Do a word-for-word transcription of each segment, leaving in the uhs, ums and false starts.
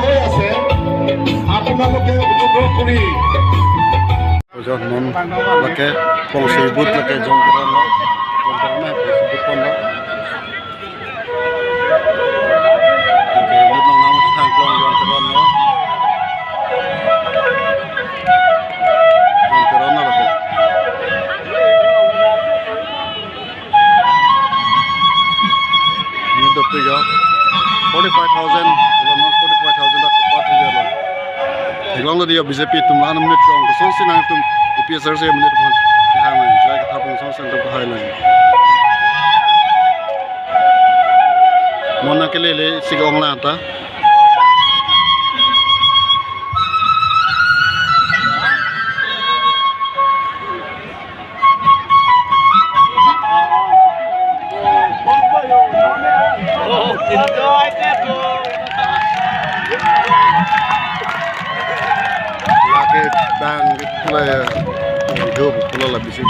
হৈ আছে, আপোনালোকে অনুগ্ৰহ কৰি। Jon non lake pongsi booth lake Jon Teron lo. Jon Teron na pongsi booth pon lo. Lake booth nang nang thang klong Jon Teron lo. Jon Teron lo lake. Ini dopik ya. Forty-five thousand, ulo non forty-five thousand dak kupat ya lo. Theklong lo dia B J P atum la-an minute kong kosonsi nangtum A P H L C minute pon. Kehang nang, jai kethap kosonsi nangtum kehang nang. Mon nangkelele si ong lang ta. Lake bang di pula ya. Hidup pula la bisi.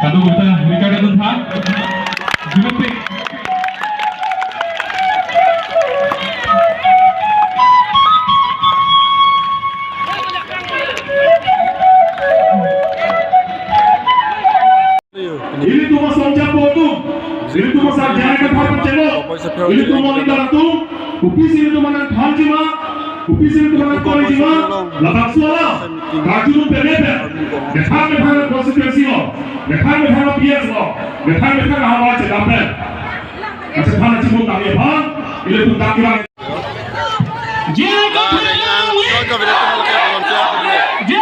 Kadokave ta record atum tha. Jumapik. Ilitum asong japo atum, ilitum asong jana kethap pachelo, ilitum ong leader atum, kopisi ilitum nangthanji ma, kopisi ilitum nangkoriji ma, labangso alam karjudun pemepe, methang methang constituency lo, methang methang P S lo, methang methang ahawar chedapen. Achethan achimun tangji aphan, ilitum tangji bang. Jai Karbi Anglong, jai Karbi Anglong, jai